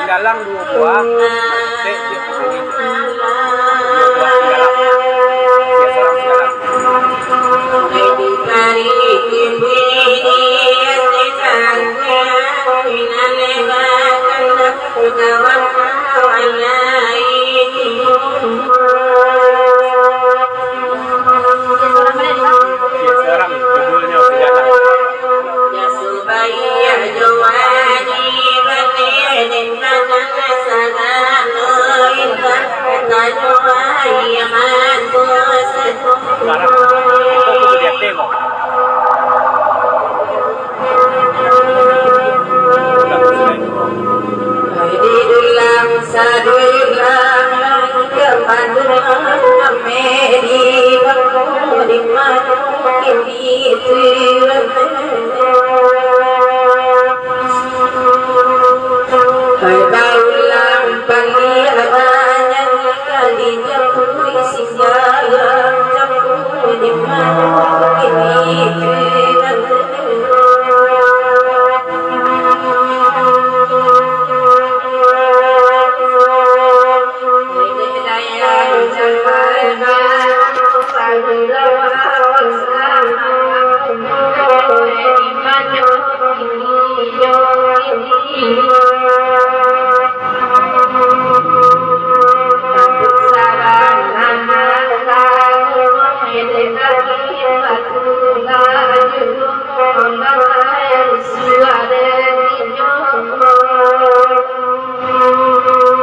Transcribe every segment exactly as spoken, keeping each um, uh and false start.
Singgalang duo buah, tek, tek, duo buah singgalang. Tek, sorang singgalang. Sekarang, itu kudu diateh kok.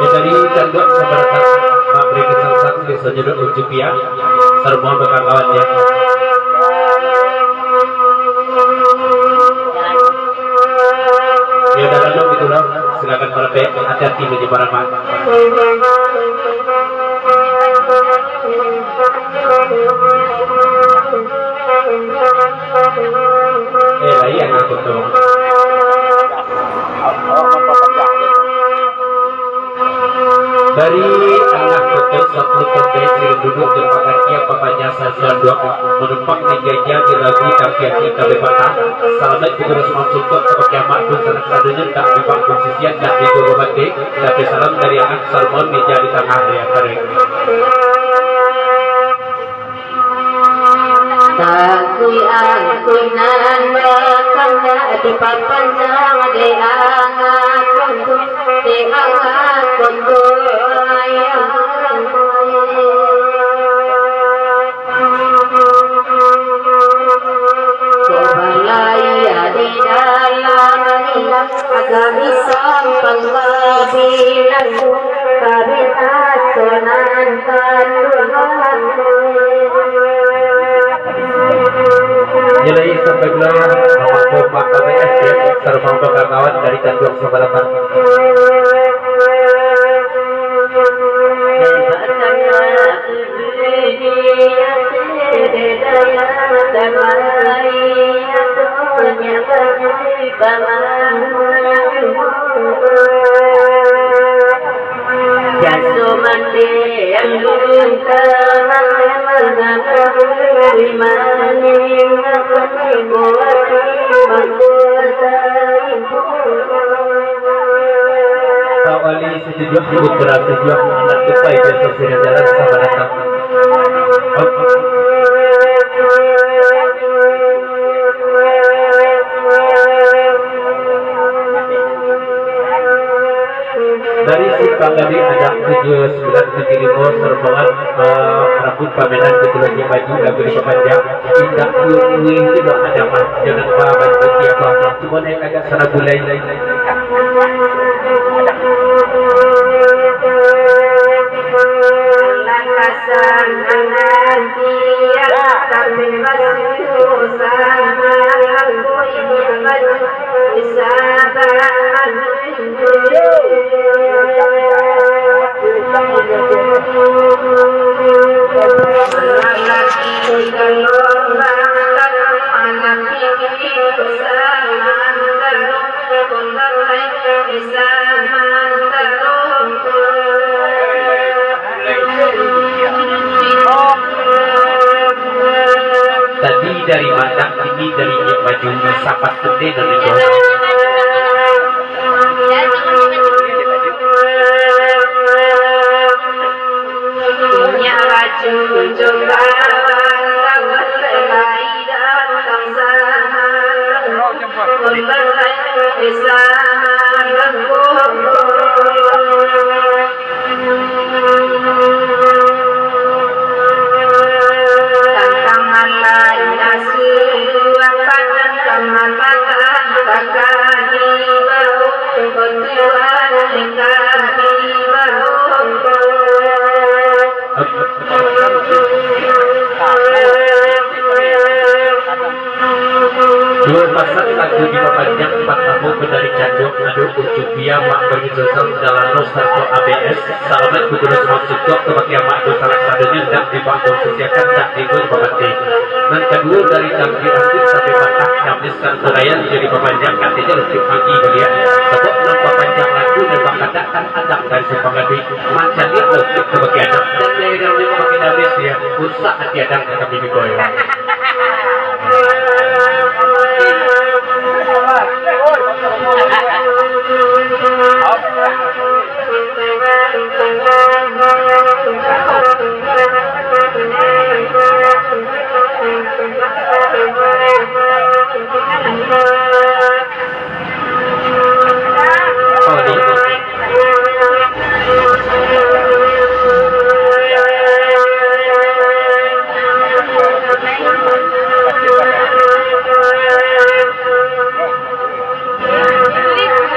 Ya, dari Tanduak Sabaratak, mambarikan salam satu, biasonyo dek Ucup, ya. Sarumuan bakakawan, ya. Ya, udah lalu gitu lah. Silakan para pe-, hati-hati menyeberang. Eh, lain aku tu. Dari Tangah Koto, sapuluah tondai, silang duduak jo pakartian, papanjang saluan doa, manumpang di jaja di lagu, tapi ati tak bapatah. Salamaik pukul samalam suntuak, ka pakiamat pun sanak sadonyo, tak bebak pun sisian, tak digogo batik, tapi salam dari anak Salmon, meja di tangah, ya, tarik. Takuik-akuik nan bakandak dipapanjang dek angakon tu, dek angakon tu, ayah. Kok balai di dalam ni, agak bisa panggabilan tu. Nilai sampai bulan, mamakai Pak K B S, ya, sarumah kawan dari Tanduak Sabaratak. Jaso mande yang lunta, mande mangapa beri maning, apa ni buat di mahkota ibu. Pak Wali Satujuah, Putra Satujuah, anak tupai biasa sudah jalan sama datang. Dari Simpang Gadih ada tujuh sembilan tujuh lima, serombongan, eh, rambut pamenan, keturunan yang baju lagu dipapanjang. Indak kuih-kuih tu dah ada mah, jangan lupa bantu dia, Abah. Cuma naik agak sana bulai. Tadi dari madak, kini dari minyak baju, sapat putih dan itu. Minyak baju, coba, Duo pasang lagu dipapanjang, partamo ko dari Candok, Adok, Ucup Bia, Mak Bagi Sosok, Jalano, sarato A B S, Salamaik Kuburan Sumang Sutok, kabake amak doso sadonyo, ndak dibangun sisiakan, ndak dibangun babati. Nan kaduo dari Tampi Angkuik, Sampai Patah, Kamis, sarato Rayan, jadi papanjang, katonyo lucuik pagi baliak, sabab nan papanjang lagu, nan bakadakkan anak dari Simpang Gadih, mancaliak lucuik kabake anak, dan dari dalam kabake Damis, ya, rusak hati anak kami di koyo.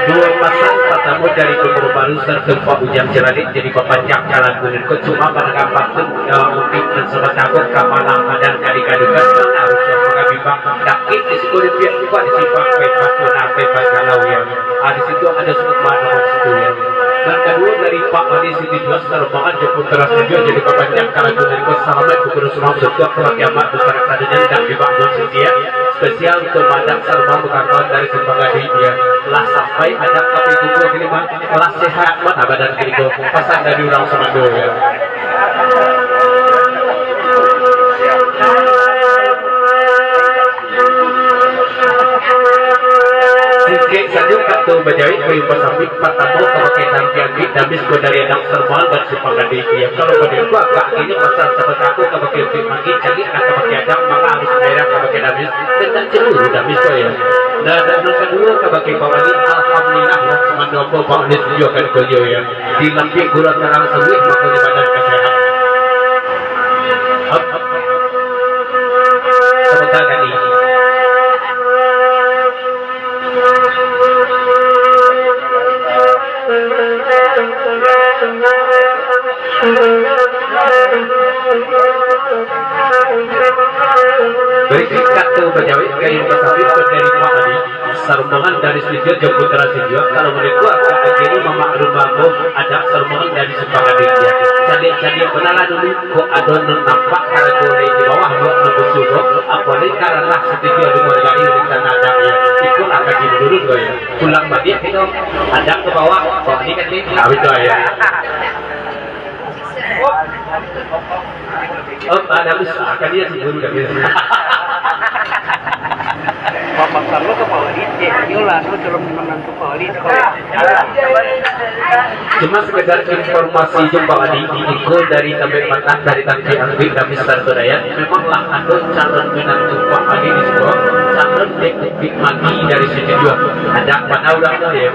Duo pasang, partamo dari Kuburan Baru, sarato Pak Ujang Ciradik, jadi papanjang ka lagu nan ko, cuma pada gampang tu, eh, mungkin nan sabanta ko ka malam adan ka dikadukan, harus yang mangabibang, dakik di situ di pihak kuat di simpang, bebas tuna, bebas galau, ya. Ah, di situ ado sumbangan di situ, ya. Nan kaduo dari Pak Wali Sitijua, Sarubangan jo Putra Sitijua, jadi papanjang ka lagu nan ko, Salamaik Kuburan Sumang Sutok, kabake amak doso sadonyo, ndak dibangun sisiakan. Spesial untuak madak Sarubangan, kawan-kawan dari Simpang Gadih, ya. Lah sampai anak tapi kubuah kini mah, lah sehat mah badan kini ko. Pasan dari urang Sumando, ya. Singkek sajo kato bajawek, bayu basambik, partamo kabake Tampi Angkuik, Damis ko dari anak Sarubangan dari Simpang Gadih, ya. Kalau badiak ko agak agihnyo pasan sabanta ko kabake Ucup Manggi, caliak lah kabake anak, manga harus merah kabake Damis, tantang cemburu Damis ko, ya. Nah, dan nan kaduo kabake Pak Wali, alhamdulillah, lah Sumando ambo Pak Wali satuju ka dikunjungi, ya. Di lambik gula tarang saluih, mako di badan ka sehat. Hop, hop. Sabanta tadi. Barikik kato bajawek, bayu basambik, dari Pak Wali, Sarubangan dari Sitijua jo Putra Sitijua, kalau baitu agak agihnyo mamaklum ambo, anak Sarubangan dari Simpang Gadih, ya. Caliak-caliak bana lah dulu, kok ado nan nampak karajo lai di bawah, buek nan busuh ko, apo lai ka ranah Sitijua di manggali rencana anak, ya. Iko lah kaji manurun ko, ya. Pulang baliak kito, anak ka bawah, bawah ni ka ateh, nah, itu, ya. Oh, ada besar kan dia sebelum kami. Bapak Carlo ka Pak Wali, eh, ayolah, anu, calon menantu Pak Wali, Pak Wali. Cuma sekedar informasi jo Pak Wali, iko dari Sampai Patah, dari Tampi Angkuik, Damis sarato Rayan, memanglah ado calon menantu Pak Wali di situ, calon dek Big Maki dari Sitijua. Ada panau lah, ya.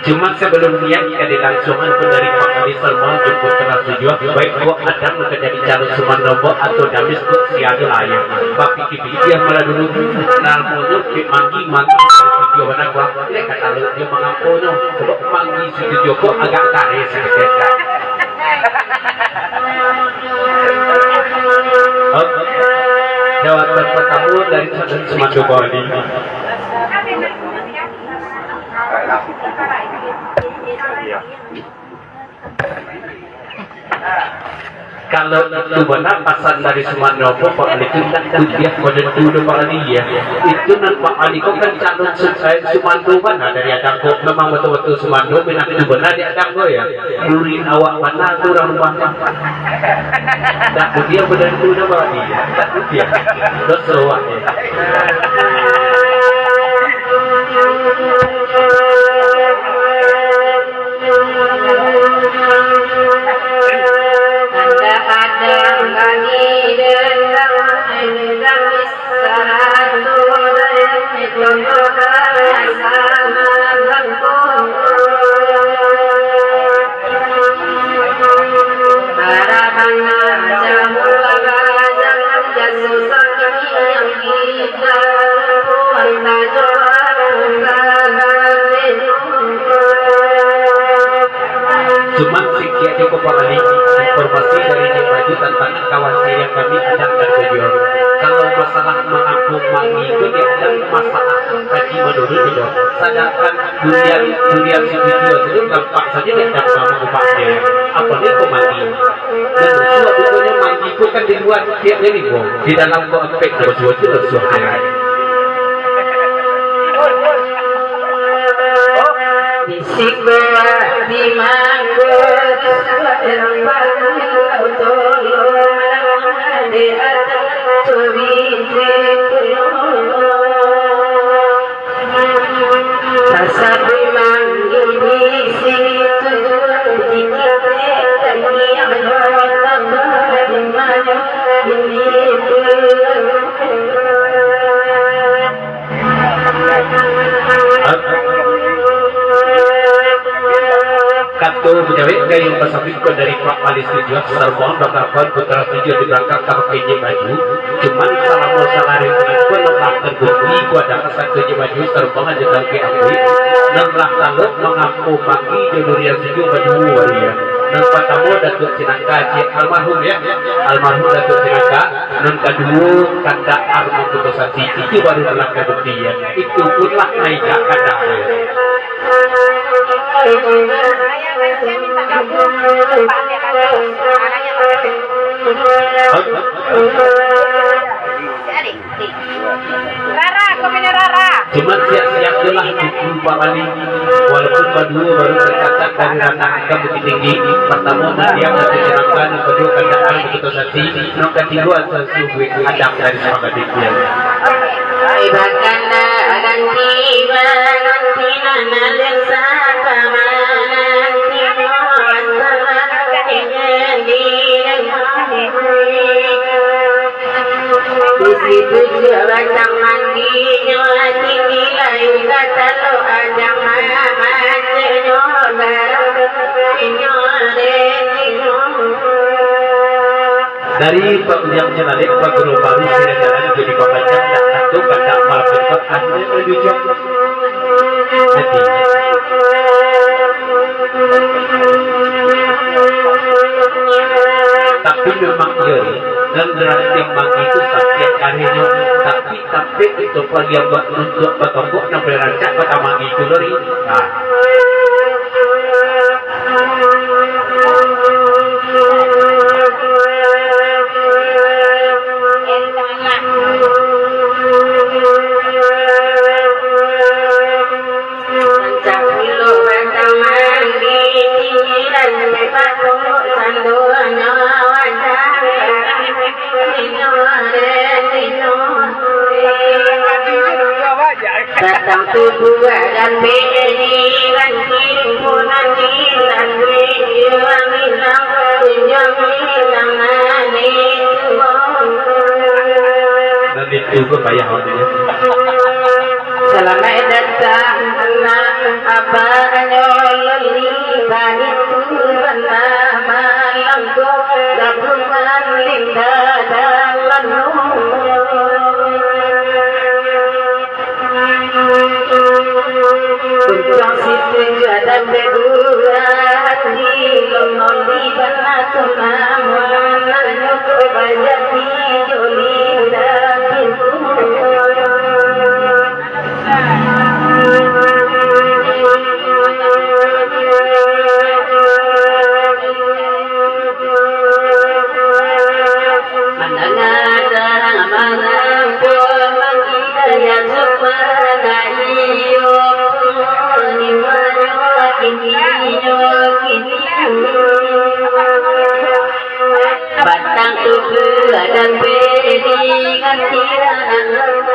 Cuma sabalum niaik ka dilangsuangan pun dari Pak Wali Salman jo Putra Sitijua, baik ko Adam ka jadi calon sumando ambo atau Damis ko sia tu lah, ya. Bapikir-pikir malah dulu, namonyo Big Manggi, Manggi dari Sitijua bana ko, lek ka talok dio mangamponyo, sabab Manggi Sitijua ko agak kareh saketek. Hop. Jawatan partamo dari Sumando Bali. Kalau itu bana pasan dari Sumando ko, Pak Ali tu indak kudiah pado tu doh, Pak Ali, ya. Itu nan Pak Ali ko kan calon Su-, eh, Sumando bana dari Adang ko. Memang batua-batua Sumando, minantu bana di Adang ko, ya. Murid awak bana tu urang rumah. Ndak kudiah pado tu doh, Pak Ali, ya. Ndak kudiah. Doso awak, ya. Cuman sikiak jo, Pak Ali, informasi dari Nyiak Maju tantang kawan siriah kami Adang dan Bujur. Kalau masalah mangampu mangi ko, di Adang masalah kaji manurun ko. Sadangkan durian, durian si Bujur tu nampak sajo di Adang mangubah dia. Apo ni ko mangi? Dan suah bukannya mangi ko kan di lua tiap ni ko. Di dalam ko ampek ko, suah tu lah suah dia. Bisi kuat di mangko, sudah paling kau tolong, di atas curi. Sasabi manggil bisi, tujuan di kita, yang tambah di mana ini pun. Kato bajawek gayuang basambiko dari Pak Palis Tujuah, Sarbang Bakapan Putra Tujuah di balakang ka Nyiak Maju. Cuman salamo salari mangko nan lah tarbukti, kuadang sangko Nyiak Maju Sarbang aja tangkek akui, nan lah talok mangampu mangi jo durian sijuang baduo ari, ya. Nan partamo Datuak Sinangka, ciek almarhum, ya, almarhum Datuak Sinangka. Nan kaduo, kandak Armando Sati, itu baru lah kabuktian. Itu pun lah naik kandak. Rara, kau punya Rara. Cuman siap-siap tu lah buku Pak Wali. Walaupun baduo baru terkatak dari ranah angka Bukittinggi. Partamo Nadia, Batu Jerangka, nan kaduo Kandangan, Batu Sati, nan katigo Asal Subuik, Adang dari Semangat Dikian. Ibakan dah ganti, ganti nan alen sapa mananti, antara di Di situ juo batang manginyo, tinggi layu ka talok, Adang mamanceknyo, garam inyo retinyo. Dari Pak Ujang Cinalit, Pak Guru Baru, sila jalan jadi pambaca, dak satu kata malam itu, akhirnya menuju. Jadi, tapi memang iyo, dan berarti mangi itu setiap harinya, tapi sampai itu pagi yang buat untuk bertombok, yang berancak pertama itu dari. Nah. Rancak pulo batang mangi, tinggi layu ka talok, sandonyo wadah, inyo retinyo. Batang tubuah dapek di ranting, punan di ranting, juang ilang, juang ilang manis. Nan itu pun payah awak tu, ya. Salamaik datang, Abah Nyololi, baitu banama langkok, gabungan Linda dan Lanu. Tumpang situ juo dan babuah hati, Nyololi bana tu namonyo, kok bajadi jo Linda. Ada pening hati anak